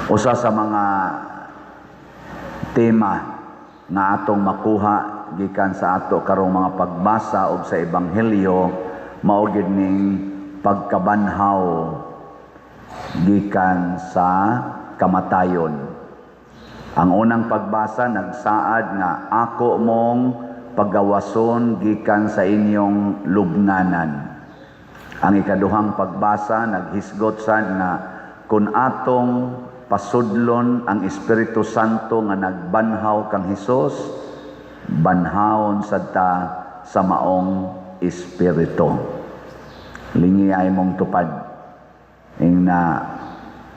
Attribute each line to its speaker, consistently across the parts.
Speaker 1: Usa sa mga tema nga atong makuha gikan sa ato karong mga pagbasa og sa Ebanghelyo mao gid ning pagkabanhaw gikan sa kamatayon. Ang unang pagbasa nagsaad nga ako mong paggawason gikan sa inyong lubnganan. Ang ikaduhang pagbasa naghisgot sad nga kung atong pasudlon ang Espiritu Santo nga nagbanhaw kang Hesus, banhawon sad ta sa maong espiritu. Lingi ay mong tupad. Ing na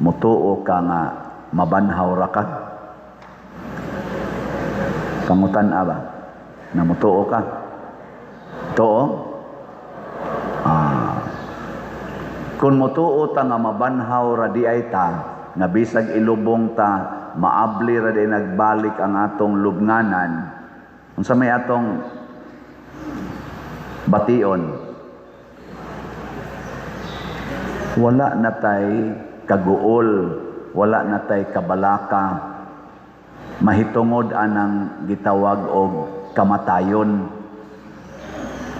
Speaker 1: mutuo ka nga mabanhaw ra ka. Pangutan ba? Na mutuo ka? Tuo? Ah. Kung mutuo ta nga mabanhaw ra di ay ta, nga bisag ilubong ta, maabli ra di nagbalik ang atong lubnganan, unsa may atong bation? Wala na tay kaguol, wala na tay kabalaka, mahitungod anang gitawag og kamatayon.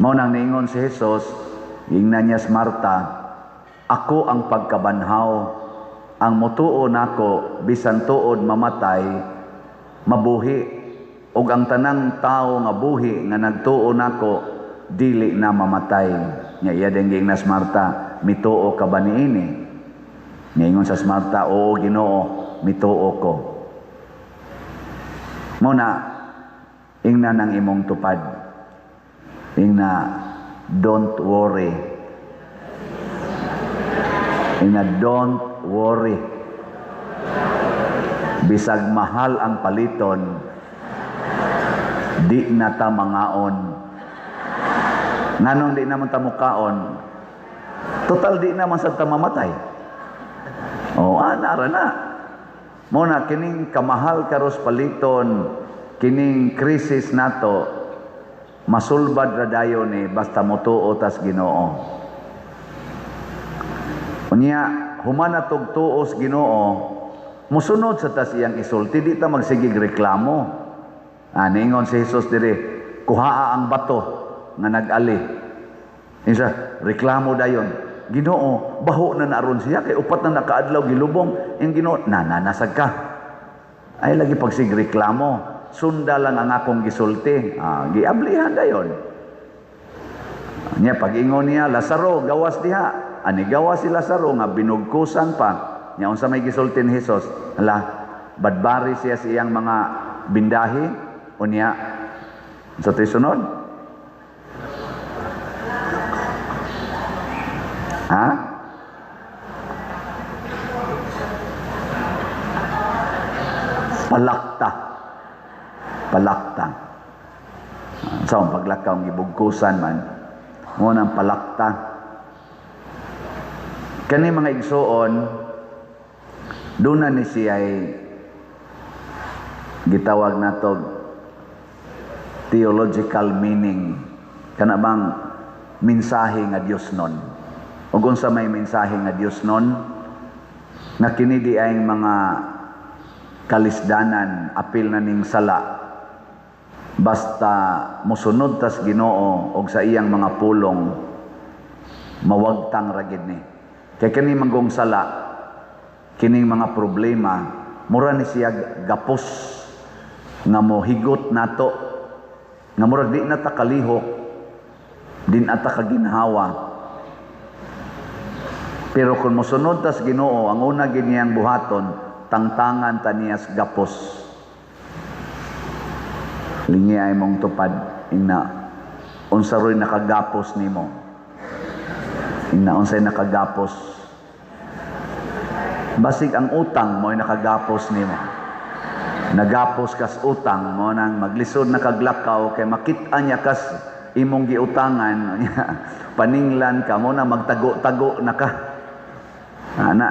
Speaker 1: Mao nang niingon si Jesus, ingnan niya si Marta, "Ako ang pagkabanhaw, ang mutuo nako bisan tuod mamatay, mabuhi, ug ang tanang tawo nga buhi nga nagtuo nako dili na mamatay." Nya iya din giingnan si Marta, "Mituo ka ba niini?" Niingon sa Marta, "Oo, Ginoo, mituo ko." Mao na ingna ng imong tupad. Ingna, "Don't worry." Ingna, "Don't worry." Bisag mahal ang paliton, di na ta mangaon. Nganong di naman ta mukaon? Total di naman sad ta mamatay. Oh, ana ra na. Mao na kining kamahal karos paliton, kining krisis nato, masulbad ra dayon ni basta motuo tas Ginoo. Unya human na tog tuos Ginoo, musunod sa tas iyang isulti, di ta magsigig reklamo. Ah, niingon si Jesus diri, "Kuhaa ang bato nga nag-ali." Insa, reklamo dayon. "Ginoo, baho na naron siya kay 4 na nakaadlaw gilubong." Ang Ginoo, "Nananasag ka. Ay lagi pagsig reklamo. Sunda lang ang akong gisulti." Ah, giablihan dayon. Nya pag-ingon niya, "Lazaro, gawas diha." Ani gawas si Lazaro nga binugkusan pa. Nya unsa may gisulti ni Jesus? Hala, badbari siya sa iyang mga bindahi. Unya sa to'y sunod? Ha? Palakta. Palakta. Sa so, paglakaw ang gibugkusan man, mo nang palakta. Kani mga igsuon, doon na ni siya ay gitawag nato theological meaning. Kana bang mensahe nga Dios nun? Ug unsa may mensahe nga Dios nun? Nga kini di ay mga kalisdanan, apil na ning sala. Basta mosunod tas Ginoo og sa iyang mga pulong, mawagtang ra gid ni. Kay kini manggong sala, kining mga problema, mura ni siya gapos nga mohigot nato, nga murag di na ta kalihok, di na ta kaginhawa. Pero kung mosunod tas Ginoo, ang una gid niyang buhaton, tangtangan ta niya sa gapos. Lingi ay mong tupad, ingna unsa roy nakagapos nimo? Ingna, unsay nakagapos? Basig ang utang mo'y nakagapos nimo. Nagapos kas utang mo nang maglisod na kaglakaw kay makit-a niya kas imong giutangan. Paninglan ka mo na magtago-tago na ka. Ana.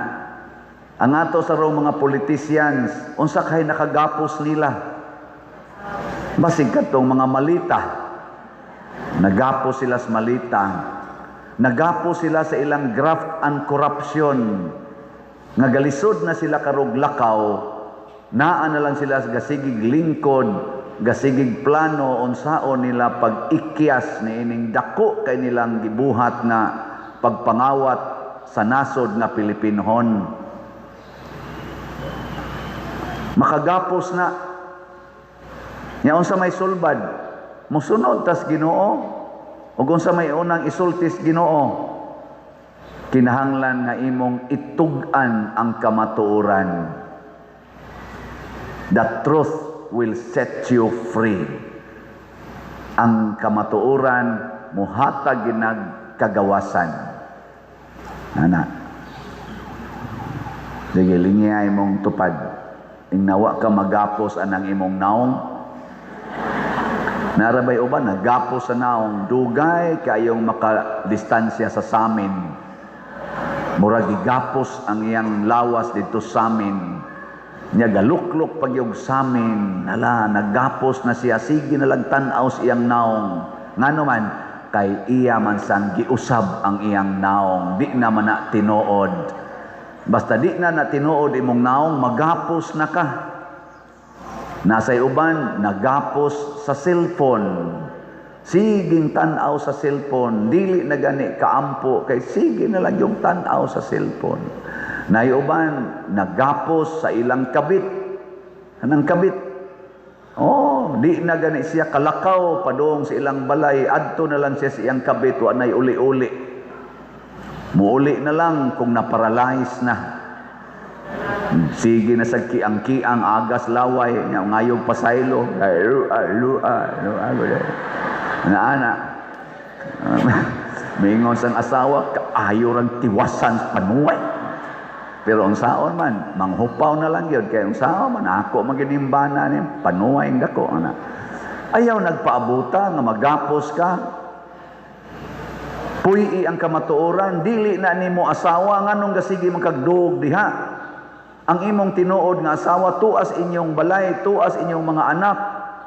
Speaker 1: Ang ato sa raw mga politicians, unsa kay nakagapos nila? Basig kadtong mga malita. Nagapos sila sa malita. Nagapos sila sa ilang graft and corruption. Nga galisod na sila karog lakaw, naa na lang sila gasigig lingkod, gasigig plano unsaon nila pag-ikyas ni ining dako kay nilang gibuhat nga pagpangawat sa nasod nga Pilipinhon. Makagapos na. Nya unsa may sulbad? Musunod tas Ginoo. Ug unsa may unang isultis Ginoo? Kinahanglan nga imong itug-an ang kamatuoran. The truth will set you free. Ang kamatuoran muhatag ginag kagawasan. Ana. Sige, lingiyay mong tupad. Ingnawa ka magapos anang imong naong. Narabay uban, nagapos sa naong, dugay kayong makadistansya sa samin. Murag gigapos ang iyang lawas dito samin. Nya galuklok pagyog samin. Hala, nagapos na siya, sige na lang tan-aw sa iyang naong. Ngano man, kay iya man sang giusab ang iyang naong, di na man na tinuod. Basta di na na tinuod imong naong, magapos na ka. Nasay uban, nagapos sa cellphone. Siging tan-aw sa cellphone, dili na gani kaampo, kay sige na lang yung tan-aw sa cellphone. Nay uban, nagapos sa ilang kabit. Anang kabit? Oh, di na gani siya kalakaw padung sa ilang balay, adto na lang siya sa iyang kabit, wa nay uli-uli. Muuli na lang kung naparalyze na. Sige na sa kiang-kiang, agas laway, ngayong pasaylo. Ana. Mingon sang asawa, kaayo rang tiwasan sa panuway. Pero ang saon man, manghupaw na lang yun. Kaya ang saon man, ako maginimbana ni panuway dako. Ana. Ayaw nagpaabuta nga magapos ka. Puy-i ang kamatuoran, dili na nimo asawa, nganong gasigi magkagduog diha. Ang imong tinuod nga asawa, tuas inyong balay, tuas inyong mga anak,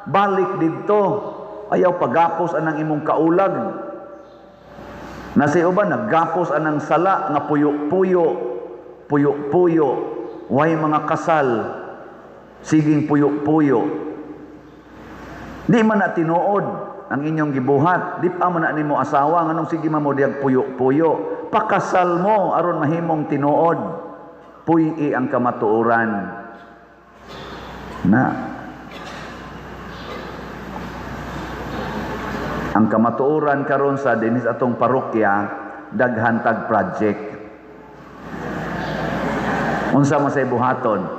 Speaker 1: balik didto. Ayaw pagapos anang imong kaulag. Nasa uban, naggapos anang sala nga puyo-puyo, puyo-puyo, way mga kasal, siging puyo-puyo. Di man na tinuod ang inyong gibuhat, di pa man na nimo asawa, nganong sige man mo diyag puyo-puyo. Pakasal mo aron mahimong tinuod. Puy-i ang kamatuoran. Na. Ang kamatuoran karon sa dinis atong parokya, daghan tag project. Unsa man say buhaton?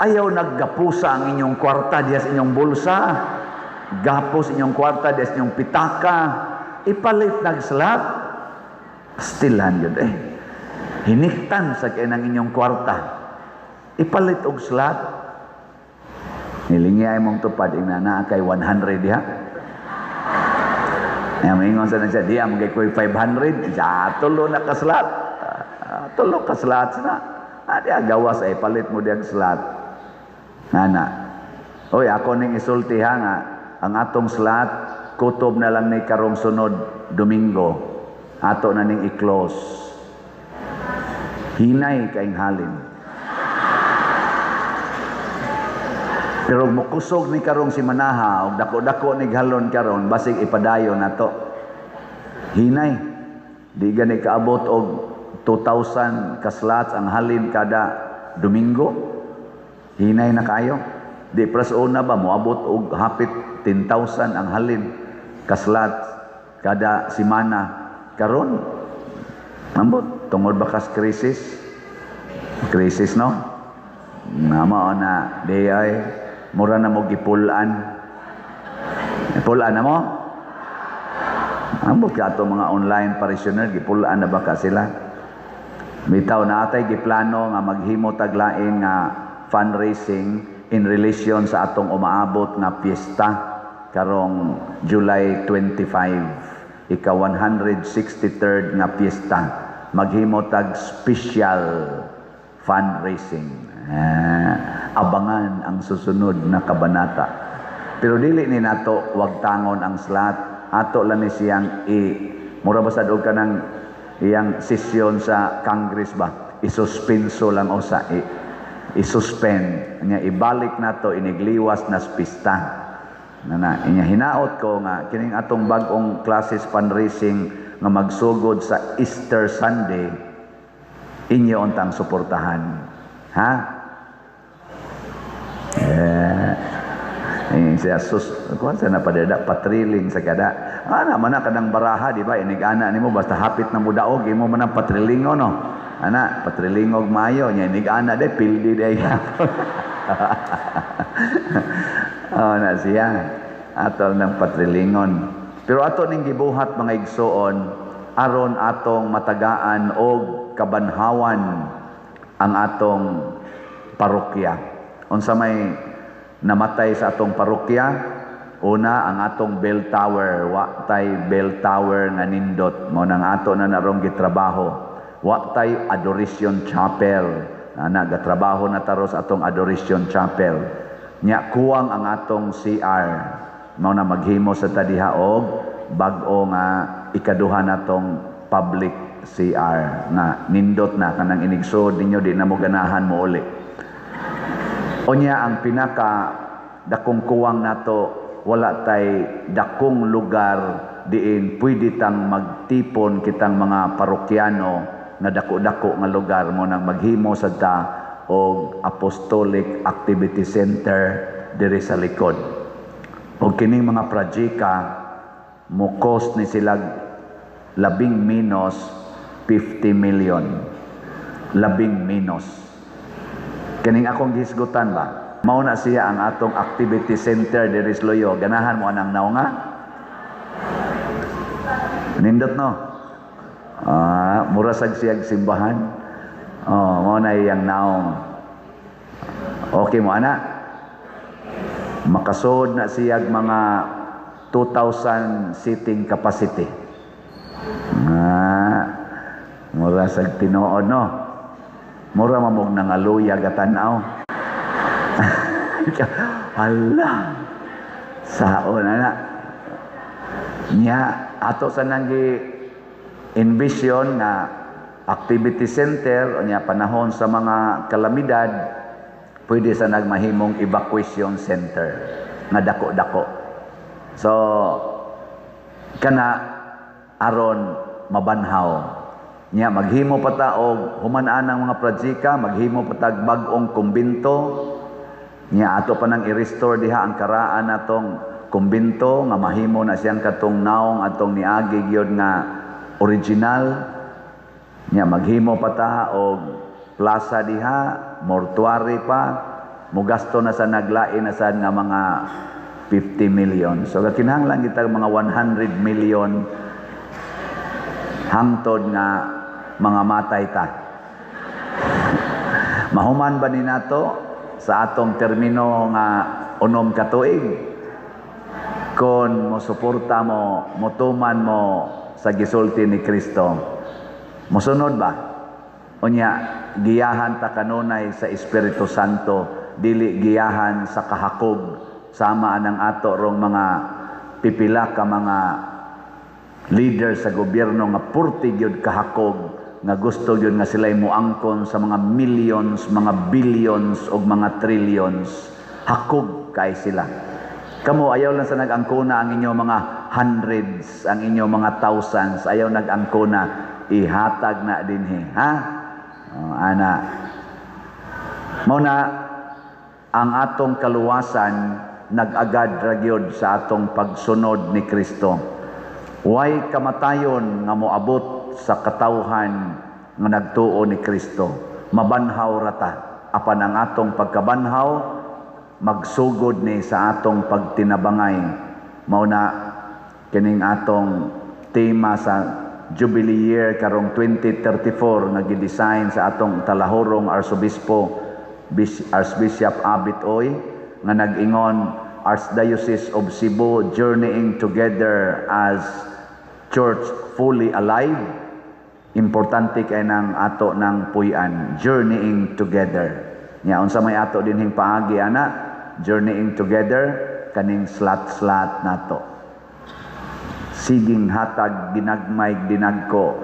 Speaker 1: Ayaw naggapusa ang inyong kwarta diya sa inyong bulsa. Gapos inyong kwarta diya sa inyong pitaka. Ipalit nagsalat. Pastilan yun eh. Hiniktan sa kay ng inyong kwarta. Ipalit og slat. Nilingiyay mong tupad, ina na kay 100 diha. Ay, maingon sa na siya, diya, magay ko'y 500. Siya, tulo na kaslat. Tulo kaslat na. Diya, gawas ay, palit mo diyang slat. Nana. Oy, ako ning isulti ha nga, ang atong slat, kutob na lang ni karong sunod Domingo. Ato na ning i-close. Hinay kaing halin. Pero mukusog ni karong si Manaha og dako-dako ni galon karon, basig ipadayon nato. Hinay. Di gani kaabot og 2,000 ka slots ang halin kada Domingo. Hinay na kayo. Di pras una ba moabot og hapit 10,000 ang halin ka slots kada semana karon. Ambot tungod bakas krisis. Krisis no? Nga mao na di ay mura na mo gipulan. Pulan na mo? Ambot ka ato mga online parishioner, gipulan na ba ka sila? Bitaw na atay giplano nga maghimo tag lain nga fundraising in relation sa atong umaabot nga piyesta karong July 25, ika 163rd nga piyesta. Maghimo tag special fundraising. Abangan ang susunod na kabanata. Pero dili ni nato wag tangon ang slot. Ato lang ni siyang i mura ba sad og kanang iyang sesyon sa Congress ba? Isuspenso lang usa, i-suspend nya, ibalik nato inigliwas nas pista na na inya. Hinaot ko nga kining atong bag-ong classis fundraising nga magsugod sa Easter Sunday, inyo untang suportahan, ha. Eh, eh siya sus kuan sa napadada patriling sa kada ana man na kadang baraha, di ba? Inig ana nimo, basta hapit na mo daog imo man ang patrilingo, no? Ana patrilingog maayo nya, inig ana de pildi de. Oh, na siya ato ng patrilingon, pero ato ning gibuhat, mga igsoon, aron atong matagaan og kabanhawan ang atong parokya. Unsa may namatay sa atong parokya? Una, ang atong bell tower. Wa tay bell tower nga nindot, mao nang ato na narong gitrabaho. Wa tay adoration chapel. Ana, gatrabaho na taros atong adoration chapel. Nya kuwang ang atong CR, mao na maghimo sa tadiha og bag-o nga ikaduha natong public CR nga nindot na kanang inigsod ninyo, di na mo ganahan mo uli. Unya, ang pinaka dakong kuwang nato, wala tay dakong lugar diin pwede tang magtipon kitang mga parokyano nga dako-dako nga lugar, mo nang maghimo sad ta og Apostolic Activity Center diri sa likod. Og kining mga projeka mo cost ni sila labing menos 50 million. Labing menos. Kining akong gihisgutan ba? Mao na siya ang atong activity center diri sa Luyo. Ganahan mo anang naunga? Nindot, no? Ah, mura sad siyag simbahan. Oh, mao na iyang naong. Okay mo ana? Makasod na siyag mga 2,000 seating capacity. Ah, mura sag tinuod, no? Mura mamog nangaluya gatanaw. Hala. Saon ana. Nya ato sa nang envision nga activity center, unya panahon sa mga kalamidad, pwede sa nagmahimong evacuation center nga dako-dako. So kana aron mabanhaw. Nya maghimo pa ta og human anang mga projeka, maghimo pa tag bag-ong kumbinto. Nya ato pa nang i-restore diha ang karaan natong kumbinto nga mahimo na siyang katong naong atong niagi gyud nga original. Nya maghimo pa ta og plaza diha, mortuary pa, mugasto na sa naglain na sad nga mga 50 million. So kinahanglan kita mga 100 million hangtod nga mga matay ta. Mahuman ba ni nato sa atong termino nga 6 ka tuig? Kon mo suporta mo, motuman mo sa gisulti ni Kristo, mosunod ba? Unya, giyahan ta kanunay sa Espiritu Santo, dili giyahan sa kahakog sama anang ato rong mga pipila ka mga leader sa gobyerno nga purti gyud kahakog, nga gusto gyud nga sila'y muangkon sa mga millions, mga billions ug mga trillions. Hakog kay sila. Kamo, ayaw lang sa nag-angkona ang inyong mga hundreds, ang inyong mga thousands, ayaw nag-angkona, ihatag na dinhi, ha? Oh, ana. Mao na ang atong kaluwasan nag-agad ra gyud sa atong pagsunod ni Kristo. Way kamatayon nga moabot sa katawhan nga nagtuo ni Kristo. Mabanhaw ra ta. Apan ang atong pagkabanhaw magsugod ni sa atong pagtinabangay. Mao na kining atong tema sa Jubilee Year karong 2034 nga gidesign sa atong talahurong Arsobispo, Archbishop Abit Oy, nga nag-ingon, "Archdiocese of Cebu journeying together as Church fully alive." Importante kay nang ato ng puy-an, journeying together. Nya unsa may ato dinhing paagi ana journeying together? Kaning slat-slat nato. Siging hatag ginagmay dinagko.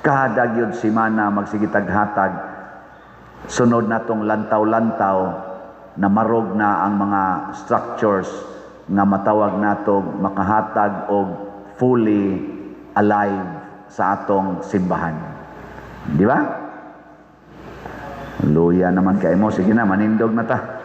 Speaker 1: Kada gyud simana magsige tag hatag, sunod natong lantaw-lantaw na marog na ang mga structures nga matawag nato makahatag og fully alive sa atong simbahan. Di ba? Luya naman kay mo. Sige na, manindog na ta.